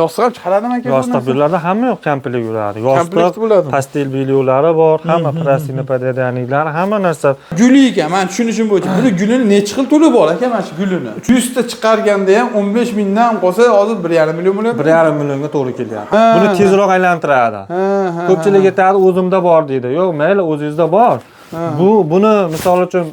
Yostiq ham chiqaradimi aka bu Yostiq narsa? bularda hamma yoq komplekt yuradi. Komplekt Yostiq, bo'ladimi? постель бельё lari bor, hamma простыня, пододеяльник lari, hamma narsa. Guli ekan, man tushunishim bo'yicha. Buni gulini nechi xil turi bor aka mana shu gulini? 100 ta chiqarganda ham 15 mingdan qolsa, hozir 1,5 million bo'lyapti. 1,5 millionga to'g'ri kelyapti. Buni tezroq aylantiradi. Ha, ha. Ko'pchilik aytadi, o'zimda bor deydi. Yo'q, mayli, o'zingizda bor. Buni misol uchun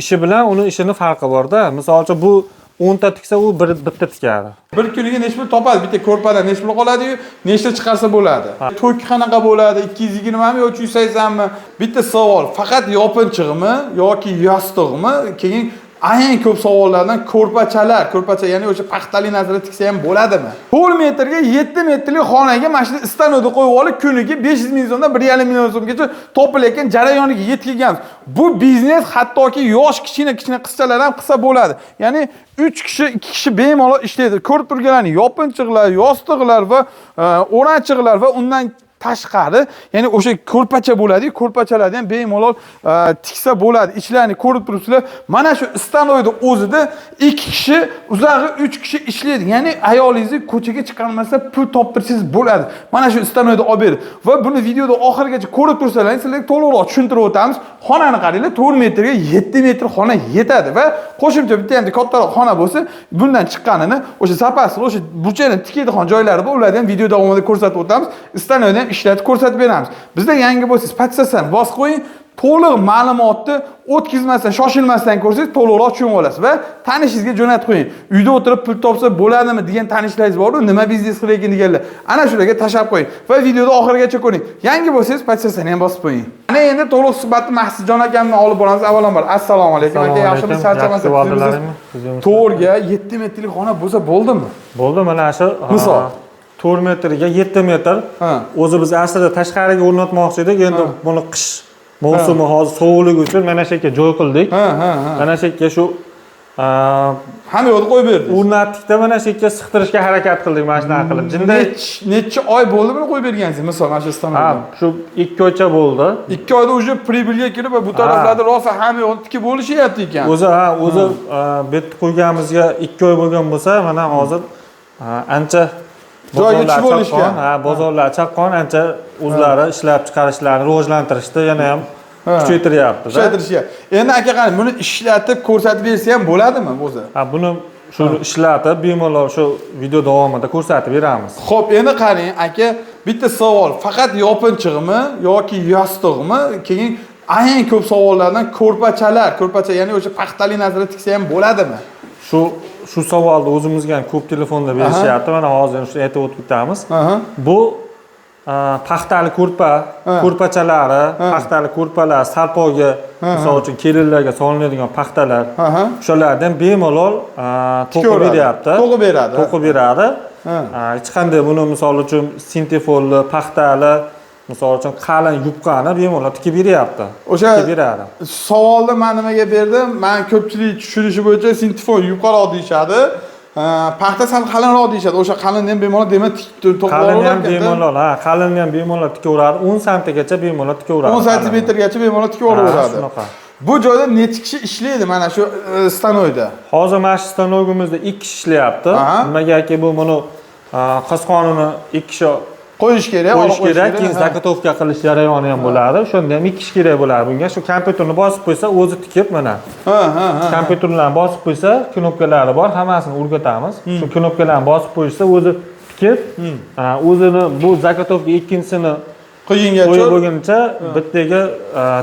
ishi bilan uni ishini farqi borda. Misol uchun bu 10 ta tiksa, u bitta tikadi. Bir kuniga necha pul topadi? Bitta ko'rpadan necha pul qoladi-yu, nechta chiqarsa bo'ladi? Tok qanaqa bo'ladi? 220 mi yo 380 mi? Bitta savol, faqat yopinchig'mi yoki yostig'mi? Keyin eng ko'p savollardan ko'rpachalar, ko'rpacha, ya'ni o'sha paxtali narsalar tiksa ham bo'ladimi? 4 metrga 7 metrlik xonaga mana shu stanokni qo'yib olib, kuniga 500 ming so'mdan 1,5 million so'mgacha topilayotgan jarayoniga yetib. Bu biznes hattoki yosh kichkina kichkina qizchalar ham qilsa bo'ladi. Ya'ni 3 kishi, 2 kishi bemalol ishlaydi. Ko'rib turganlaring yopinchiqlar, yostiqlar va o'ranchiqlar va undan tashqari, ya'ni o'sha ko'rpacha bo'ladi, ko'rpachalarni ham bemalol tiksa bo'ladi. Ichlarini ko'rib turibsizlar. Mana shu stanokni o'zida 2 kishi, uzog'i 3 kishi ishlaydi. Ya'ni ayolingizni ko'chaga chiqarmasa pul toptirsangiz bo'ladi. Mana shu stanokni olib berdi. Va buni videoda oxirigacha ko'rib tursalaring, sizlarga to'liqroq tushuntirib o'tamiz. Xonani qaranglar, 4 metrga 7 metr xona yetadi va qo'shimcha bitta ham kattaroq xona bo'lsa, bundan chiqqanini o'sha запас o'sha burchakdan tikadigan joylari bor, ularni ham video davomida ko'rsatib o'tamiz. Stanokni ham ishlatib ko'rsatib beramiz. Bizda yangi bo'lsangiz, подписаться ni bosib qo'ying. To'liq ma'lumotni o'tkazmasdan, shoshilmasdan ko'rsangiz, to'liqroq tushunib olasiz va tanishingizga jo'natib qo'ying. Uyda o'tirib pul topsa bo'ladimi degan tanishlaringiz bor-u, nima biznes qilayotgan deganlar. Ana shularga tashlab qo'ying va videoni oxirigacha ko'ring. Yangi bo'lsangiz, подписаться ni ham bosib qo'ying. Ana endi to'liq suhbatni Mahsudjon akam bilan olib boramiz. Avvalambor assalomu alaykum aka, yaxshimisiz, charchamasdan? Yaxshi va'dalaringmi? To'rtga 7 metrlik xona bo'lsa bo'ldimi? Bo'ldi, mana shu Misol. 4 metrga 7 metr. O'zi biz aslida tashqariga o'rnatmoqchi edik. Endi buni qish mavsumi hozir sovuqligi uchun mana shu yerga joy qildik. Ha, ha, ha. Mana shu yerga shu Hamma yo'lni qo'yib berdingiz. O'rnatdikda, mana shu yerga sig'dirishga harakat qildik mana shunaqa qilib. Jinday Necha oy bo'ldi buni qo'yib bergansiz? Misol mana shu stanokni. Shu 2 oycha bo'ldi. 2 oyda уже прибыль ga kirib va bu taraflarda rosa hamma yo'lni tikib bo'lishyapti ekan. O'zi, ha, o'zi bu yerda qo'yganimizga 2 oy bo'lgan bo'lsa, mana hozir ancha Joyiga bozorlar tushib olishgan. chaqqon, ha, bozorlar chaqqon, ancha o'zlari ishlab chiqarishlarini rivojlantirishdi, yana ham kuchaytiryapti. Kuchaytirishga. Endi aka, qarang, buni ishlatib ko'rsatib bersa ham bo'ladimi o'zi? Ha, buni shu ishlatib bemalol shu video davomida ko'rsatib beramiz. Xo'p, endi qarang, aka, bitta savol, faqat yopinchig'mi yoki yostig'mi? Keyin eng ko'p savollardan ko'rpachalar, ko'rpacha, ya'ni o'sha paxtali narsalar tiksa ham bo'ladimi? Shu savolni o'zimizga ham ko'p telefonda berishyapti. Mana hozir shuni aytib o'tib ketamiz. Bu paxtali ko'rpa, ko'rpachalari, paxtali ko'rpalar, sarpoga, misol uchun kelinlarga solinadigan paxtalar, o'shalardan bemalol to'qib Tikaveradi. beryapti. To'qib beradi. To'qib beradi. Hech qanday buni misol uchun sintefolli, paxtali, misol uchun qalin yubkani bemalol tikib beryapti. Tikib beradi. Savolni man nimaga berdim? Man ko'pchilik tushunishi bo'yicha sintefon yupqaroq deyishadi. Paxta sal qalinroq deyishadi. O'sha qalinni ham bemalol demak to'qib Qalinni ham olaveradi. Bemalol, ha, qalinni ham bemalol tikaveradi. 10 santigacha bemalol tikaveradi. 10 qalinni. Santimetrgacha bemalol tikib olaveradi. Shunaqa. Bu joyda necha kishi ishlaydi mana shu stanokda? Hozir mana shu stanogimizda 2 kishi ishlayapti. Nimagaki bu buni qosqonini 2 kishi Qo'yish kerak, qo'yish olib kerak, keyin заготовка qilish jarayoni ham bo'ladi. O'shanda ham 2 kishi kerak bo'ladi bunga. Shu kompyuterni bosib qo'ysa, o'zi tikib mana. Ha, ha, ha. Kompyuterlarni bosib qo'ysa, knopkalari bor, hammasini o'rgatamiz. Shu knopkalarni bosib qo'yishsa, o'zi tikib, o'zini bu заготовка ikkinchisini Qilgungacha qo'yib bo'lguncha bittaga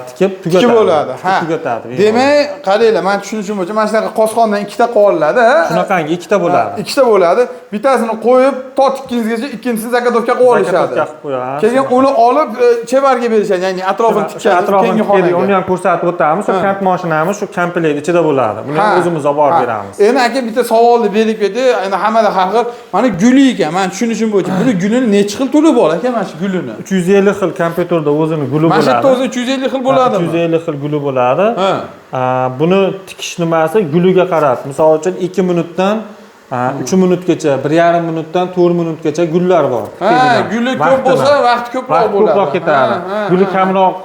tikib tugatadi. Tikib bo'ladi. Tikib tugatadi. Demak, qaranglar, men tushunishim bo'yicha mana shunaqa qosqondan ikkita qo'yiladi, ha? Shunaqangi ikkita bo'ladi. Ikkita bo'ladi. Bittasini qo'yib, to tikkunizgacha ikkinchisini заготовка qilib olishadi. Заготовка qilib qo'yadi. Keyin uni olib chevarga berishadi, ya'ni atrofini O'sha tikadi, atrofini keyingi tikadi, xonaga. Uni ham ko'rsatib o'tamiz. Shu komp mashinamiz shu komplekt ichida bo'ladi. Buni ham o'zimiz olib borib beramiz. Endi aka, bitta savolni berib ketdi. Endi hammada har xil. Mana guli ekan, men tushunishim bo'yicha. Buni gulini necha xil turi bor aka, mana shu gulini? 350 xil kompyuterda o'zini guli Mana shu yerda bo'ladi. o'zi 350 xil bo'ladimi? 350 xil guli bo'ladi. Buni tikish nimasi guliga qarab. Misol uchun 2 minutdan 3 minutgacha, 1,5 minutdan 4 minutgacha gullar bor. Ha, Tikadigan. guli ko'p Vaqtini. bo'lsa, vaqti ko'proq Vaqt bo'ladi. ko'proq ketadi. Ha, ha, Guli ha. kamroq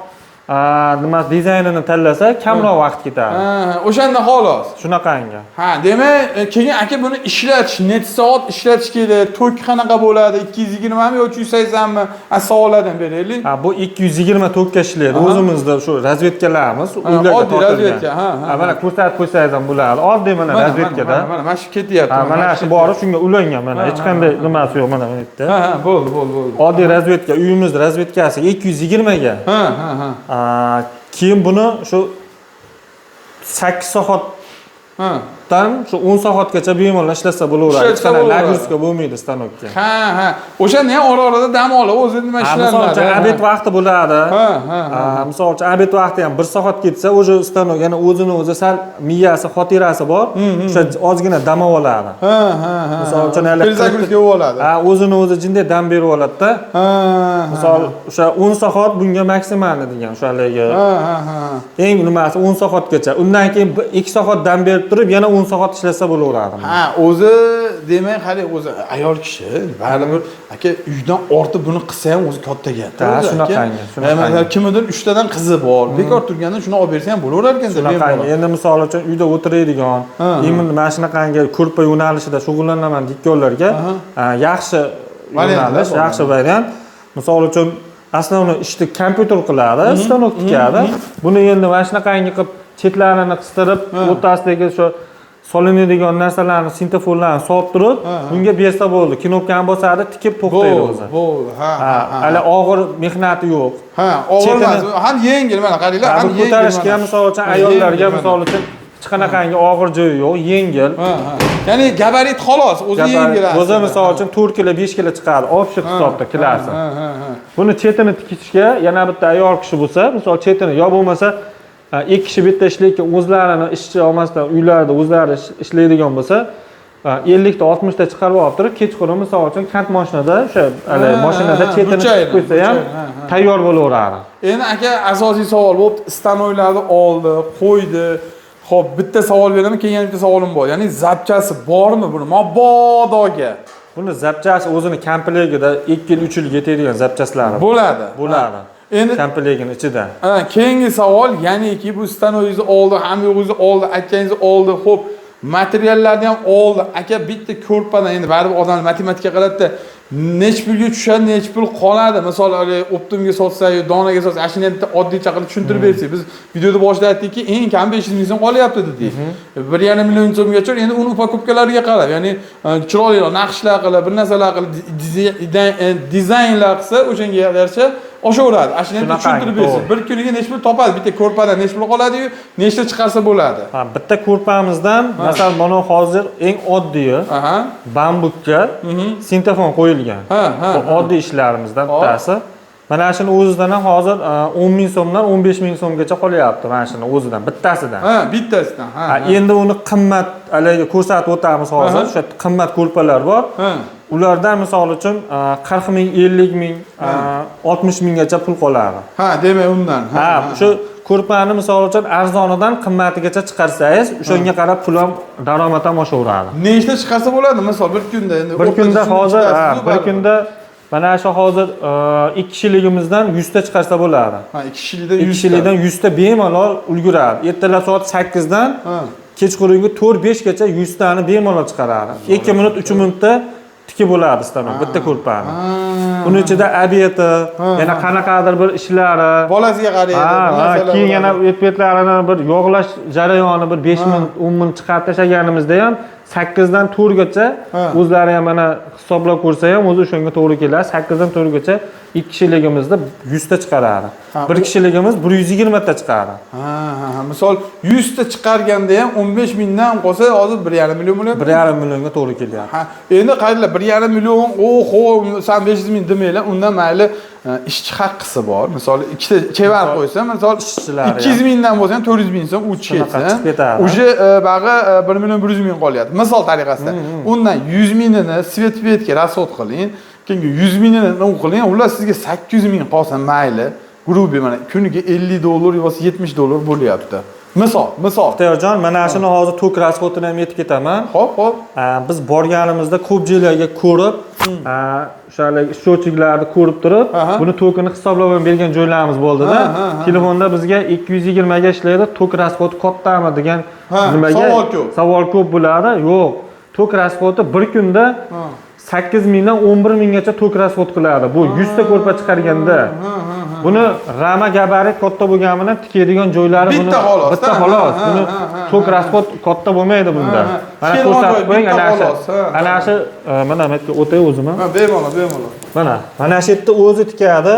Nima dizaynini tanlasa, kamroq vaqt ketadi. Ha, o'shanda xolos. Shunaqangi. Ha, demak, keyin aka buni ishlatish, necha soat ishlatish kerak, tok qanaqa bo'ladi, 220 mi yo 380 mi? A, savollardan beraylik. Ha, bu 220 tokka ishlaydi. O'zimizda shu razvedkalarimiz uylarga Oddiy tortilgan. razvedka, ha, ha, Ha, mana ko'rsatib qo'ysangiz ham bo'ladi. Oddiy mana Mana, razvedkada. mana shu ketyapti. Ha, mana shu bori shunga ulangan mana. Hech qanday nimasi yo'q mana bu yerda. Ha, bo'ldi, bo'ldi, bo'ldi. Oddiy razvedka, uyimiz razvedkasi 220 ga. Ha, ha, ha. Keyin buni shu 8 soatdan shu 10 soatgacha bemalol ishlasa bo'laveradi. Hech Ishlatsa qanday bo'laveradi. Нагрузка bo'lmaydi stanokka. Ha. O'shanda ham ora-orada dam olib, o'zi nima Ha, misol uchun ishlanadi. Обед vaqti bo'ladi. Ha, ha, ha. Ha, misol uchun обед vaqti ham 1 soat ketsa, уже stanok yana o'zini o'zi sal miyasi, xotirasi bor, o'sha ozgina dam oladi. Ha, ha, ha. Misol uchun hali Перезагрузка bo'lib oladi. Ha, o'zini o'zi jinday dam berib oladida. Ha. Misol o'sha 10 soat bunga maksimalni degan o'sha haligi Ha, ha, ha. eng nimasi 10 soatgacha. Undan keyin 2 soat dam berib turib, yana 10 soat ishlasa bo'laveradi. Ha, o'zi demak, hali o'zi ayol kishi baribir aka uydan ortib buni qilsa ham o'zi katta gap. Ha, O'zi aka. shunaqangi, shunaqangi. Masalan, kimnidir uchtadan qizi bor. Bekor turganda shuni olib bersa ham bo'laverar ekan. Shunaqangi. Endi misol uchun uyda o'tiradigan, imенно mana shunaqangi ko'rpa yo'nalishida shug'ullanaman deganlarga yaxshi Variantlar yo'nalish, bor. Yaxshi variant. Misol uchun основной ishni kompyuter qiladi, stanok tikadi. Buni endi mana shunaqangi qilib chetlarini qistirib, o'rtasidagi o'sha solinadigan narsalarni, sintafonlarni solib turib, bunga bersa bo'ldi. Knopkani bosadi, tikib to'xtaydi Bo'ldi, o'zi. bo'ldi. Ha, Ha, ha, ha. hali og'ir mehnati yo'q. Ha, og'ir emas, ham yengil, mana qaranglar, Ha, ham bu yengil. ko'tarishga Mana. misol uchun Ha, ayollarga yengil mana. misol uchun hech qanaqangi og'ir joyi yo'q, yengil. Ha, ha. Ya'ni gabarit xolos, o'zi yengil. O'zi Aslida. misol uchun 4 kilo, 5 kilo chiqadi, общий hisobda kilosi. Ha, ha, ha. Buni chetini tikishga yana bitta ayol kishi bo'lsa, misol chetini yo bo'lmasa ikki kishi bitta ishlayotgan o'zlarini ishchi olmasdan uylarida o'zlari ishlaydigan bo'lsa, 50 ta 60 ta chiqarib olib turib, kechqurun misol uchun kant mashinada o'sha haligi mashinada chetini burchakni, tikib qo'ysa ham burchakni, ha, ha. tayyor bo'laveradi. Endi aka asosiy savol bo'pti, stanoklarni oldi, qo'ydi. Xo'p, bitta savol beraman, keyin yana bitta savolim bor. Ya'ni запчасть bormi buni? Mabodoga. Buni запчасть o'zini komplegida 2 yil, 3 yil yetadigan запчасть lari Bo'ladi. Bo'ladi. Endi Komplegini ichida. ha, keyingi savol, ya'niki bu stanokingizni oldi, hamma yo'g'ingizni oldi, aytganingizni oldi, xo'p, materiallarni ham oldi. Aka bitta ko'rpadan endi baribir odamlar matematika qiladida, necha pulga tushadi, necha pul qoladi. Misol haligi оптом ga sotsa yo donaga sotsa, ana shuni ham bitta oddiycha qilib tushuntirib bersak. Biz videoda boshida aytdikki, eng kam 500 ming so'm qolyapti dedik. 1,5 million so'mgacha endi uni упаковка lariga qarab, ya'ni chiroyli naqshlar qilib, bir narsalar qilib, dizaynlar qilsa, o'shanga yarasha oshaveradi. Ana shuni ham bitta Shunaqangi, tushuntirib bersak. to'g'ri. Bir kuniga necha pul topadi? Bitta ko'rpadan necha pul qoladi-yu, nechta chiqarsa bo'ladi? Ha, bitta ko'rpamizdan, masalan, mana hozir eng oddiyi bambukka sintafon qo'yilgan. Ha, ha. Bu oddiy ishlarimizdan bittasi. Mana shuni o'zidan ham hozir 10 ming so'mdan 15 ming so'mgacha qolyapti mana shuni o'zidan, bittasidan. Ha, bittasidan. Ha. Ha, endi uni qimmat haligi ko'rsatib o'tamiz hozir. O'sha qimmat ko'rpalar bor. Ulardan misol uchun 40 ming, 50 ming, 60 minggacha pul qoladi. Ha, demak undan. Ha, shu ko'rpani misol uchun arzonidan qimmatigacha chiqarsangiz, o'shanga qarab pul ham, daromad ham oshaveradi. Nechta chiqarsa bo'ladi misol bir kunda endi? Bir kunda o'rtacha hozir, ha, chiqarasiz-ku bir baribir. kunda mana shu hozir ikki kishiligimizdan 100 ta chiqarsa bo'ladi. Ha, ikki kishilikdan Ikki 100 ta. kishilikdan 100 ta bemalol ulguradi. Ertalab soat 8 dan kechqurungi 4-5 gacha 100 tani bemalol chiqaradi. 2 minut, 3 minutda tikib bo'ladi stanok, bitta ko'rpani. Uni ichida обед i, yana qanaqadir bir ishlari. Bolasiga qaraydi. Ha, bir ha, narsalar keyin yana bo'ladi. et betlarini bir yog'lash jarayoni bir 5 minut, 10 minut chiqarib tashlaganimizda ham 8 dan 4 gacha o'zlari ham mana hisoblab ko'rsa ham o'zi o'shanga to'g'ri keladi. 8 dan 4 gacha ikki kishiligimizda 100 ta chiqaradi. Ha, Bir kishiligimiz 120 ta chiqaradi. Ha. Misol 100 ta chiqarganda ham 15 mingdan qolsa hozir 1,5 million bo'lyapti. 1,5 millionga to'g'ri kelyapti. Ha, endi qaranglar, 1,5 million, oho, san 500 ming demanglar, undan mayli ishchi haqqisi bor. Misol ikkita chevar qo'ysa, misol Ishchilari 200 mingdan bo'lsa ham 400 ming so'm u Shunaqa ketsa, chiqib ketadi. уже bag'i 1 million 100 ming qolyapti. Misol tariqasida. Undan 100 mingini свет petga расход qiling, keyin 100 mingini u qiling, ular sizga 800 ming qolsa mayli. Грубый mana kuniga 50 dollar yoki 70 dollar bo'lyapti. Misol, misol. Ixtiyorjon, mana shuni hozir tok расход ini ham aytib ketaman. Xo'p, xo'p. Biz borganimizda ko'p joylarga ko'rib, o'sha счетчик larni ko'rib turib, buni tokini hisoblab ham bergan joylarimiz bo'ldi-da. Telefonda bizga 220 ga ishlaydi, tok расход i kattami degan nimaga savol ko'p. Savol ko'p bo'ladi. Yo'q. Tok расход i bir kunda 8 mingdan 11 minggacha tok расход qiladi. Bu 100 ta ko'rpa chiqarganda. Buni rama gabarit katta bo'lgani bilan tikadigan joylari buni Bitta xolos, bitta xolos. Buni tok расход katta bo'lmaydi bunda. Mana Tikadigan ko'rsatib joy qo'ying, bitta ana shu. xolos, Ana shu mana bu yerga o'tay o'zim ham. Ha, bemalol, bemalol. Mana shu yerda o'zi tikadi.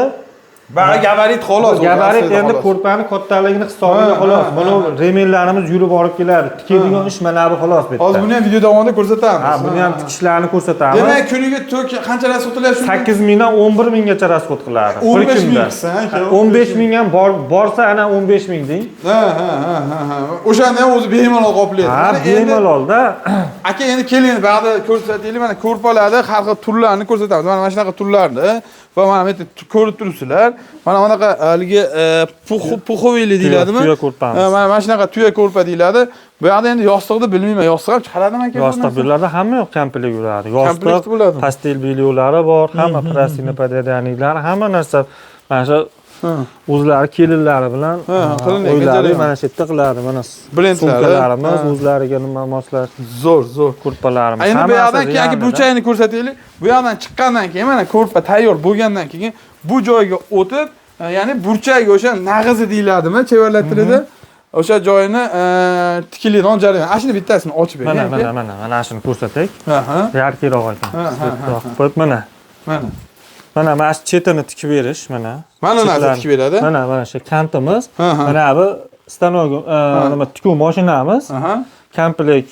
Bari gabarit xolos. O'zi Gabarit aslida endi xolos. Ko'rpani kattaligini hisobiga xolos. Buni ремень larimiz yurib borib keladi. Tikadigan ish mana bu xolos bu yerda. Hozir buni ham video davomida ko'rsatamiz. Ha, buni ham tikishlarni ko'rsatamiz. Demak, kuniga tok qancha расход qilyapsiz? 8 mingdan 11 minggacha расход qiladi. Bir 15 ming kunda. qilsa, aka, 15 ming ham bor, borsa ana 15 ming deng. Ha. O'shanda ham o'zi bemalol qoplaydi. Ha, Mana endi bemalolda. Aka, endi keling, bu yoqda ko'rsataylik, mana ko'rpalarni har xil turlarini ko'rsatamiz. Mana shunaqa turlarni va mana bu yerda ko'rib turibsizlar. Mana bunaqa haligi пуховый li deyiladimi? Tuya ko'rpamiz. Ha, mana shunaqa tuya ko'rpa deyiladi. Bu yoqda endi yostiqni bilmayman, yostiq ham chiqaradimi aka bu Yostiq narsa? bularda hamma yoq komplekt yuradi. Komplekt Yostiq, bo'ladi. постель бельё lari bor, hamma простыня, пододеяльник lari, hamma narsa mana shu o'zlari kelinlari bilan qilingan, o'ylari jarayon. Mana shu yerda qiladi. Mana Brendlari, sumkalarimiz, o'zlariga nima moslash Zo'r, zo'r. ko'rpalarimiz. Endi bu Hammasi yoqdan keyin aka реальный da. burchakni ko'rsataylik. Bu yoqdan chiqqandan keyin mana ko'rpa tayyor bo'lgandan keyin bu joyga o'tib, ya'ni burchak o'sha nag'izi deyiladimi chevarlar tilida? O'sha joyini tikiladigan jarayon. Ana shuni bittasini ochib bering. Mana aka. mana shuni ko'rsatay. Aha, Яркий roq ekan. Ha, Qo'yib mana. Mana. Mana shu chetini tikib berish mana. Mana narsa Chetlarini. tikib beradi. Mana shu kantimiz. Ha, ha. Mana bu stanok, nima tikuv mashinamiz. Komplekt.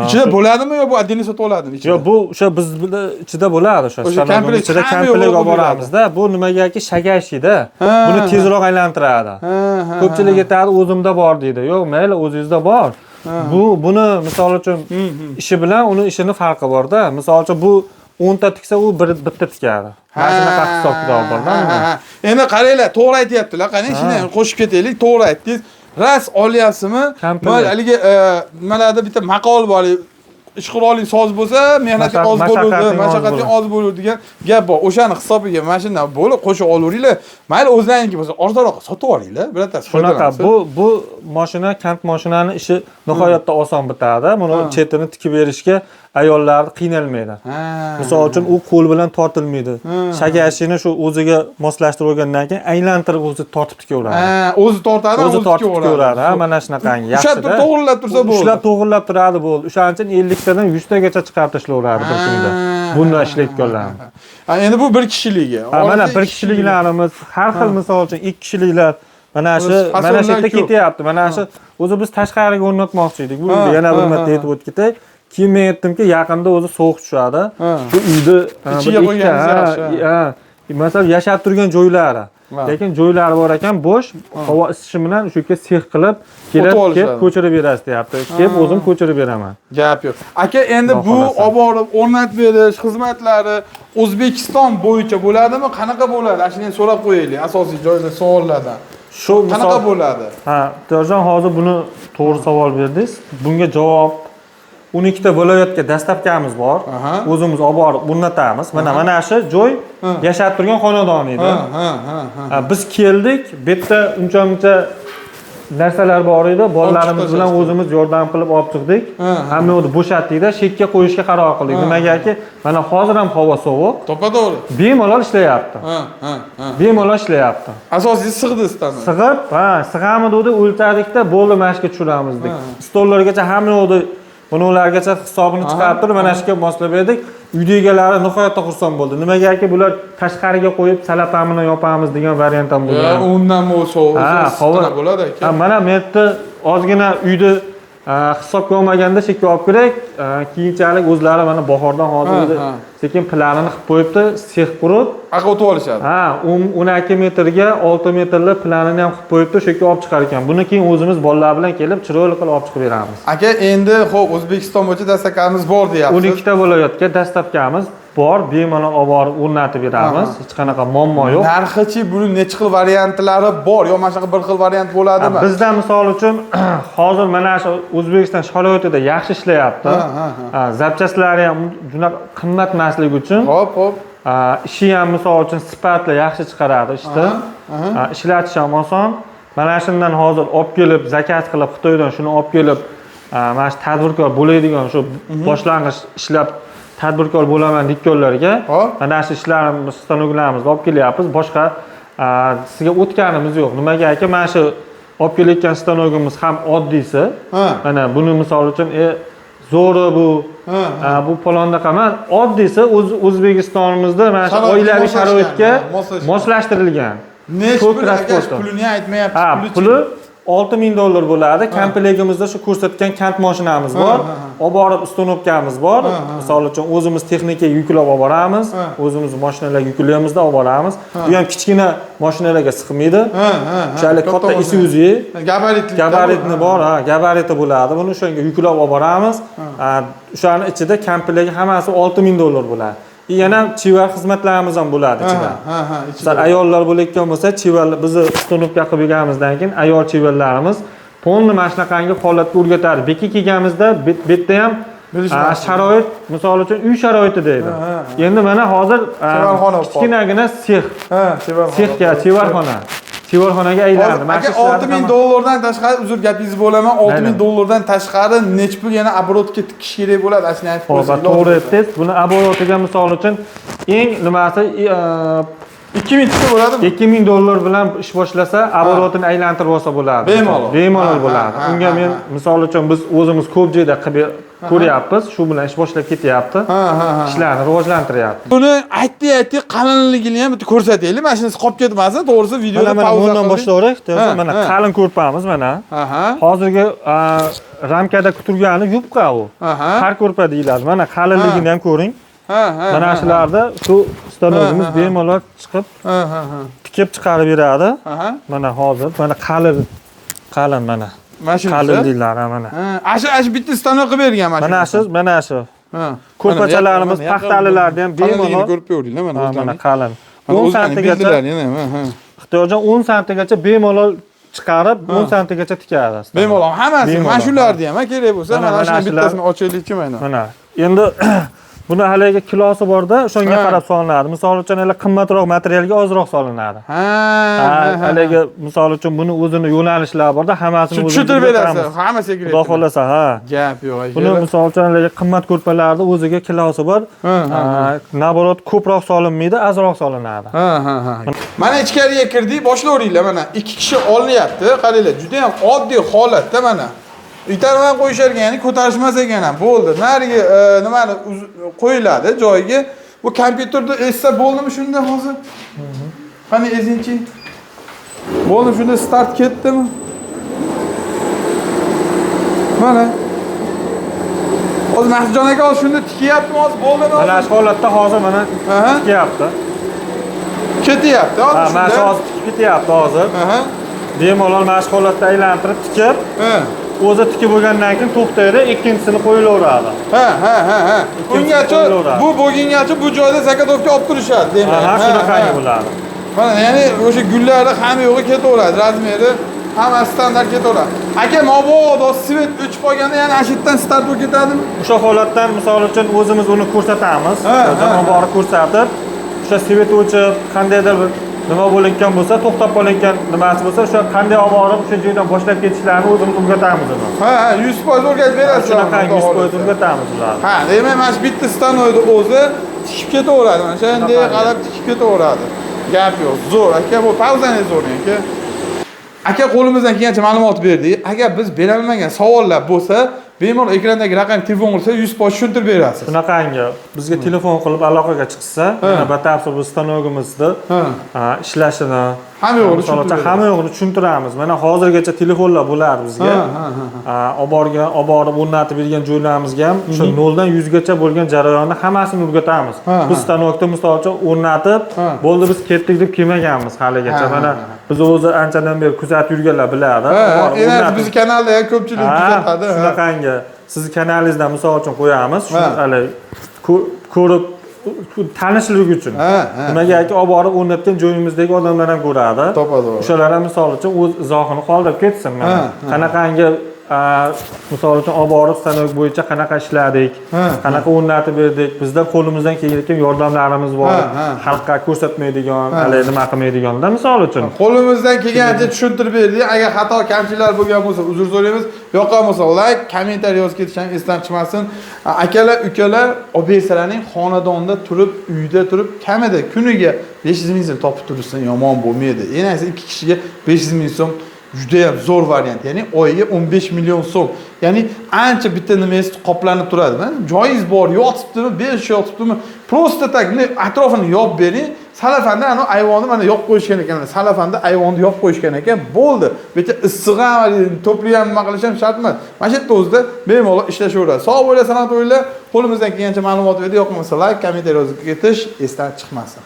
Ichida bo'ladimi yo bu отдельно sotib oladimi ichida? Yo'q, bu o'sha biz bilan ichida bo'ladi o'sha. O'sha Stanogimiz komplekt ichida hamma komplekt yo'g'i olib boramizda. Bu nimagaki шагающий da. Buni tezroq aylantiradi. Ha, ha, Ko'pchilik aytadi, o'zimda bor deydi. Yo'q, mayli, o'zingizda bor. Bu buni misol uchun ishi bilan uni ishini farqi borda. Misol uchun bu 10 ta tiksa, u bir bitta tikadi. Mana shunaqa hisob kitob borda. Ha. Endi qaranglar, to'g'ri aytyaptilar. Qarang, shuni ham qo'shib ketaylik. To'g'ri aytdingiz. Ras olyapsizmi? Komplekt. Mana haligi nimalarda bitta maqol bor. Ish quroling soz bo'lsa, mehnating oz bo'ladi, mashaqqating oz mashaqqating bo'ladi. Oz bo'ladi degan gap bor. O'shani hisobiga mana shundan bo'lib qo'shib olaveringlar. Mayli, o'zlaringniki bo'lsa, arzonroq sotib olinglar. Birontasi Shunaqa foydalansin. bu mashina, kant mashinani ishi nihoyatda oson bitadi. Buni chetini tikib berishga ayollar qiynalmaydi. Misol uchun u qo'l bilan tortilmaydi. Шагающий ni shu o'ziga moslashtirib olgandan keyin aylantirib o'zi tortib tikaveradi. Ha, o'zi tortadi, O'zi tortib tikaveradi. tikaveradi. Ha, mana shunaqangi Ushlab turib yaxshida. to'g'rilab tursa bo'ldi. Ushlab to'g'irlab turadi bo'ldi. O'shaning uchun 50 tadan 100 tagacha chiqarib tashlayveradi bir kunda. Bundan ishlayotganlarni. Ha, endi bu bir kishiligi. Ha, mana Orasida bir ikki kishiliklarimiz har xil, misol uchun ikki kishiliklar mana shu O'zi mana shu yerda fasonlar ko'p. ketyapti. Mana shu o'zi biz tashqariga o'rnatmoqchi edik. Bu uyda yana bir marta aytib o'tib ketay. Keyin men aytdimki, yaqinda o'zi sovuq tushadi. Bu uyni Ichiga bir ikkita, qo'yganingiz yaxshi, ha, masalan, yashab turgan joylari. Lekin joylari bor ekan, bo'sh, havo isishi bilan o'sha yerga sex qilib, kelib, O'tib olishadi. kelib ko'chirib berasiz deyapti. Kelib o'zim ko'chirib beraman. Gap yo'q. Aka, endi Xudo bu xohlasa. olib borib o'rnatib berish xizmatlari O'zbekiston bo'yicha bo'ladimi? Qanaqa bo'ladi? Ana shuni ham so'rab qo'yaylik asosiy joyda savollardan. Shu Qanaqa misol bo'ladi? Ha, To'rjon, hozir buni to'g'ri savol berdingiz. Bunga javob 12 ta viloyatga доставка miz bor. O'zimiz olib borib o'rnatamiz. Mana shu joy yashab turgan xonadon edi. Ha, ha, ha, ha. Ha, biz keldik, bu yerda uncha muncha narsalar bor edi. Bolalarimiz bilan tashlashdi. O'zimiz yordam qilib olib chiqdik. Ha, ha. Hamma yoqni bo'shatdikda, shekka qo'yishga qaror qildik. Nimagaki, mana hozir ham havo sovuq, To'ppa to'g'ri. Bemalol ishlayapti. Ha, ha, ha. Bemalol ishlayapti. Asosiysi sig'di stanok. Sig'ib, ha, sig'ami dedi, o'lchadikda, bo'ldi, mana shu yerga tushiramiz dedik. Stollargacha hamma yoqda buni ulargacha hisobini chiqarib turib, mana shu yerga moslab berdik. Uyda egalari nihoyatda xursand bo'ldi. Nimagaki, bular tashqariga qo'yib salapam bilan yopamiz degan variant ham bo'lgan. Ya, undan u sovuq, Ha, havo isitgina bo'ladi aka. Ha, mana bu yerda ozgina uyni hisobga olmaganda chekka olib kirak. Keyinchalik o'zlari mana bahordan hozir o'zi sekin planini qilib qo'yibdi, sex qurib, Aka o'tib olishadi. Ha, 12 metrga 6 metrli planini ham qilib qo'yibdi, o'sha yerga olib chiqar ekan. Buni keyin o'zimiz bolalar bilan kelib chiroyli qilib olib chiqib beramiz. Aka, endi xo'p, O'zbekiston bo'yicha доставка miz bor deyapsiz. 12 ta viloyatga доставка miz. Bor, bemalol olib borib o'rnatib beramiz. Hech qanaqa muammo yo'q. Narxichi, buni necha xil variantlari bor yo mana shunaqa bir xil variant bo'ladimi? Bizda misol uchun hozir mana shu O'zbekiston sharoitida yaxshi ishlayapti. Ha, ha, Ha, запчасть lari ham juda qimmat emasligi uchun, Hop, hop. ishi ham misol uchun sifatli, yaxshi chiqaradi ishni. Ishlatish ham oson. Mana shundan hozir olib kelib, заказ qilib, Xitoydan shuni olib kelib, mana shu tadbirkor bo'ladigan, shu boshlang'ich ishlab tadbirkor bo'laman deganlarga mana shu ishlarimiz, stanoklarimizni olib kelyapmiz. Boshqa sizga o'tganimiz yo'q. Nimaga aka, mana shu olib kelayotgan stanogimiz ham oddiysi. Mana buni misol uchun zo'ri bu, bu palondaqa emas, oddiysi O'zbekistonimizda mana shu Sharoitga oilaviy moslashgan, sharoitga moslashgan. moslashtirilgan. Nechi Ko'p pul aka, расход i. pulini aytmayapsiz. Ha, Pulichi? puli $6000 bo'ladi. Komplektimizda shu ko'rsatgan kant mashinamiz bor. Olib borib установка miz bor. Misol uchun o'zimiz texnikaga yuklab olib boramiz. O'zimiz mashinalarga yuklaymizda olib boramiz. Bu ham kichkina mashinalarga sig'maydi. Ha, ha, ha. O'shalik katta mashina. Isuzu Gabaritli. Gabaritni bor, ha, gabariti bo'ladi. Buni o'shanga yuklab olib boramiz. O'shani ichida komplekti hammasi $6000 bo'ladi. И yana chevar xizmatlarimiz ham bo'ladi ichida. Ha, ha, ichida. Misol ayollar bo'layotgan bo'lsa, chevar bizni установка qilib berganimizdan keyin ayol chevarlarimiz полный mana shunaqangi holatga o'rgatadi. Beka kelganimizda bu yerda ham Bilishmasdi. Sharoit misol uchun uy sharoitida edi. Ha, ha, Endi mana hozir Chevarxona bo'lib qoldi. kichkinagina sex, Ha, chevarxona. sexga, chevarxona. Chevarxonaga aylandi. Mana Aka, shu ishlarni 6000 dollardan tashqari, uzr, gapingizni bo'laman, 6000 dollardan tashqari necha pul yana оборот ga tikish kerak bo'ladi? Ana shuni aytib Xo'p, qo'ysangiz. To'g'ri aytdingiz. Buni оборот iga misol uchun eng nimasi 2000 tiksa bo'ladimi? 2000 dollar bilan ish boshlasa, оборот ini aylantirib olsa bo'ladi. Bemalol. Bemalol bo'ladi. Unga men misol uchun biz o'zimiz ko'p joyda qilib ko'ryapmiz. Shu bilan ish boshlab ketyapti. Ha, ha, ha. Ishlarni rivojlantiryapti. Buni aytdi, aytdi, qalinligini ham bitta ko'rsataylik. Mana shunisi qolib ketmasin. To'g'risi videoda Mana mana pauza bundan qildik. boshlaylik. Mana qalin ko'rpamiz mana. Hozirgi ramkada turgani yupqa u. Har ko'rpa deyiladi. Mana qalinligini ham ko'ring. Ha, ha. Mana shularda shu stanogimiz bemalol chiqib, Ha, ha, ha. tikib chiqarib beradi. Mana hozir mana qalin qalin mana. Mana shunisi. Qalin deyiladi mana. Ha, ashu bitta stanok qilib bergan mana. Mana shu, mana shu. Ko'rpachalarimiz paxtalilarni ham bemalol bemalol ko'rib ko'ringlar mana Ha, mana o'zlaring. qalin. Mana 10 o'zlaring santigacha bildilar yana, ha, ha. Ixtiyorjon 10 santigacha bemalol chiqarib, 10 santigacha tikadi. Bemalol hammasi Bemalol, mana shularni ham kerak bo'lsa, Mana, mana mana shuni shular. bittasini ochaylikchi mana. Mana endi buni haligi kilosi borda, o'shanga qarab solinadi. Misol uchun hali qimmatroq materialga ozroq solinadi. Ha, ha, ha. Haligi misol uchun buni o'zini yo'nalishlari borda, hammasini Shu o'zimiz tushuntirib berasiz, o'rgatamiz. hammasiga Xudo xohlasa, ha. Gap yo'q aka. Buni misol uchun haligi qimmat ko'rpalarni o'ziga kilosi bor. Ha, ha, Наоборот ko'proq solinmaydi, ozroq solinadi. Ha, ha, ha. Mana ichkariga kirdik, boshlayveringlar mana. Ikki kishi olinyapti. Qaranglar, juda ham oddiy holatda mana. Itarman qo'yishar ekan, ya'ni ko'tarishmas ekan ham. Bo'ldi. Narigi nimani qo'yiladi joyiga. Bu kompyuterda essa bo'ldimi shunda hozir? Qani ezingchi? Bo'ldi shunda, start ketdimi? Mana. Hozir Mahsujon aka hozir shunda tikyaptimi hozir bo'ldimi? Mana shu holatda hozir mana tikyapti. Ketyapti hozir Ha, mana shu shunda. hozir tikib ketyapti hozir. Bemalol mana shu holatda aylantirib tikib, o'zi tikib bo'lgandan keyin to'xtaydi, ikkinchisini qo'yilaveradi. Ha, ha, ha, ha. Ikkinchisi Ungacha qo'yilaveradi. bu bo'lgungacha bu joyda заготовка olib turishadi, demak. Ha, shunaqangi bo'ladi. Mana, ya'ni o'sha gullari hamma yo'g'i ketaveradi, размер i hammasi standart ketaveradi. Aka, mabodo свет o'chib qolganda yana ana shu yerdan start bo'lib ketadimi? O'sha holatdan misol uchun o'zimiz uni ko'rsatamiz. Ha, ha, Olib borib ko'rsatib, o'sha свет o'chib, qandaydir bir nima bo'layotgan bo'lsa, to'xtab qolayotgan nimasi bo'lsa, o'sha qanday olib borib, o'sha joydan boshlab ketishlarini o'zimiz o'rgatamiz uni. Ha, 100% o'rgatib berasiz. Shunaqangi Xudo 100% xohlasa. o'rgatamiz ularni. Ha, demak mana shu bitta stanokni o'zi tikib ketaveradi. Mana shunday Shunaqangi. qarab tikib ketaveradi. Gap yo'q. Zo'r aka, bu pauzani zo'r aka. Aka qo'limizdan kelgancha ma'lumot berdik. Agar biz berolmagan savollar bo'lsa, bemalol ekrandagi raqamga telefon qilsa 100% tushuntirib berasiz. Shunaqangi bizga telefon qilib aloqaga chiqsa, yana batafsil bu stanogimizni ishlashini, Hamma yo'g'ini misol uchun tushuntirib hamma yo'g'ini tushuntiramiz. Mana hozirgacha telefonlar bo'lardi bizga. Ha, ha, ha, Ha, olib borgan, olib borib o'rnatib bergan joylarimizga ham o'sha 0 dan 100 gacha bo'lgan jarayonni hammasini o'rgatamiz. Bu stanokni misol uchun o'rnatib, bo'ldi biz ketdik deb kelmaganmiz haligacha. Mana biz o'zi anchadan beri kuzatib yurganlar biladi. Ha, endi bizni kanalda ham ko'pchilik kuzatadi. Shunaqangi sizni kanalingizdan misol uchun qo'yamiz. Shuni hali ko'rib Tanishlik uchun. Ha, ha. Nimagaki olib borib o'rnatgan joyimizdagi odamlar ham ko'radi. Topadi. O'shalar ham, misol uchun, o'z izohini qoldirib ketsin mana. Ha, ha. Qanaqangi, misol uchun, olib borib stanok bo'yicha qanaqa ishladik, qanaqa o'rnatib berdik, bizda qo'limizdan kelayotgan yordamlarimiz bor. Ha, ha. Xalqqa ko'rsatmaydigan, hali nima qilmaydiganda, misol uchun. Qo'limizdan kelgancha tushuntirib berdik. Agar xato kamchiliklar bo'lgan bo'lsa, uzr so'raymiz. Yoqqan bo'lsa, layk, kommentariy yozib ketish ham esdan chiqmasin. Akalar, ukalar, olib bersalaring, xonadonda turib, uyda turib, kamida kuniga 500 ming so'm topib turishsin, yomon bo'lmaydi. Eng ayniqsa ikki kishiga 500 ming so'm juda ham zo'r variant. Ya'ni oyiga 15 million so'm. Ya'ni ancha bitta nimangiz qoplanib turadi. Mana joyingiz bor, yotibdimi, 5 yotibdimi? Просто так bunday atrofini yopib bering. Salafanda ana ayvonni mana yopib qo'yishgan ekan. Salafanda ayvonni yopib qo'yishgan ekan. Bo'ldi. Bu yerda issig'i ham, to'pli ham nima qilish ham shart emas. Mana shu yerda o'zida bemalol ishlashaveradi. Sog' bo'linglar, salomat bo'linglar. Qo'limizdan kelgancha ma'lumot berdik. Yoqmasa layk, kommentariy yozib ketish esdan chiqmasin.